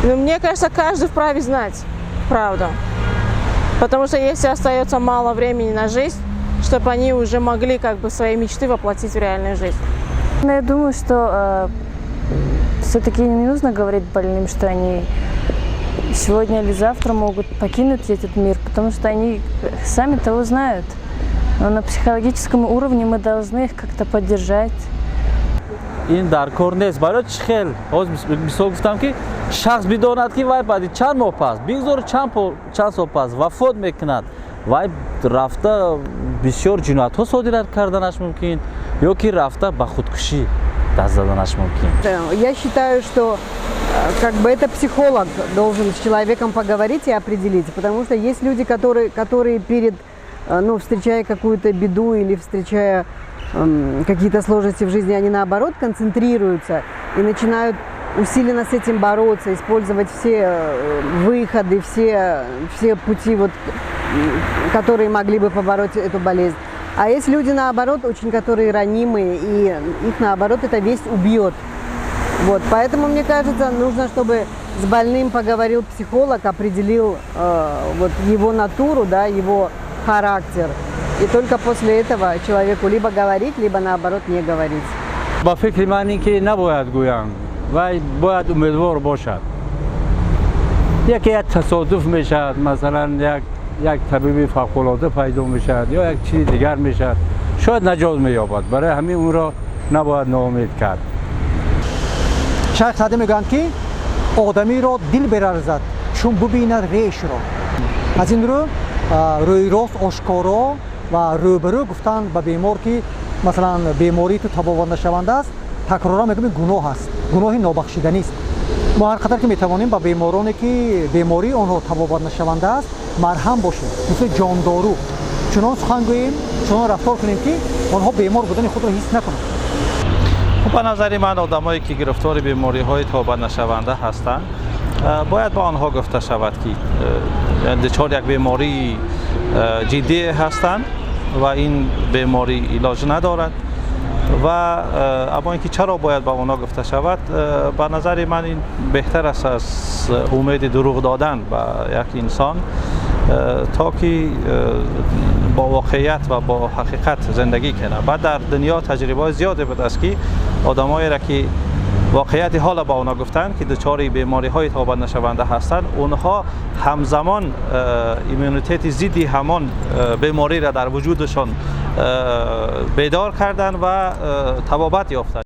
Ну, мне кажется, каждый вправе знать правду. Потому что если остается мало времени на жизнь, чтобы они уже могли как бы свои мечты воплотить в реальную жизнь. Но я думаю, что все-таки не нужно говорить больным, что они сегодня или завтра могут покинуть этот мир, потому что они сами того знают. Но на психологическом уровне мы должны их как-то поддержать. Ин дар кор нест. Барои чӣ хел ҳоз мисол гуфтам, ки шахс бидонад, ки вай баъди чанд моҳ пас, бигзор чанд сол пас вафот мекунад, вай рафта бисёр ҷиноятҳо содират карданаш мумкин ё ки рафта ба худкушӣ даст заданаш мумкин. Я считаю, что как бы это психолог должен с человеком поговорить и определить, потому что есть люди, которые перед, ну, встречая какую-то беду или встречая какие-то сложности в жизни, они, наоборот, концентрируются и начинают усиленно с этим бороться, использовать все выходы, все пути, вот, которые могли бы побороть эту болезнь. А есть люди, наоборот, очень которые ранимые, и их, наоборот, эта весть убьет. Вот, поэтому, мне кажется, нужно, чтобы с больным поговорил психолог, определил вот его натуру, да, его характер. И только после этого человеку либо говорить, либо, наоборот, не говорить. Ба фикри ман, ин ки набояд гӯям, вай бояд умедвор бошад. Яке як тасодуф мешавад, масалан, як табиби фавқулода пайдо мешавад ё як чизи дигар мешавад, шояд наҷот меёбад. Барои ҳамин ӯро набояд ноумед кард. Шайх Саъдӣ мегӯянд, ки одамиро дил берарзад, чун бубинад решро. Аз ин рӯ, рӯйрост, ошкоро ва рӯбарӯ гуфтан ба бемор, ки масалан бемории ту табобатнашаванда аст, такроран мегӯем, гуноҳ аст, гуноҳи нобахшиданист. Мо ҳар қадар ки метавонем ба бемороне, ки бемории онҳо табобатнашаванда аст, марҳам бошем, мисли ҷондору чунон сухан гӯем, чунон рафтор кунем, ки онҳо бемор будани худро ҳис накунанд. Хуб, ба назари ман, одамое ки гирифтори бемориҳои тобатнашаванда ҳастанд, бояд ба онҳо гуфта шавад, ки дучори як бемории ҷиддӣ ҳастанд ва ин беморӣ илоҷ надорад. Ва аммо ин ки чаро бояд ба онҳо гуфта шавад, ба назари ман, ин беҳтар аст аз умеди дурӯғ додан ба як инсон, то ки бо воқеият ва бо ҳақиқат зиндагӣ кунад. Баъд дар дунё таҷрибаҳои зиёде будааст, ки одамоеро ки воқеияти ҳола ба онҳо гуфтанд, ки дучори бемориҳои тобатнашаванда ҳастанд, онҳо ҳамзамон иммунитети зидди ҳамон бемориро дар вуҷудашон бедор карданд ва табобат ёфтанд.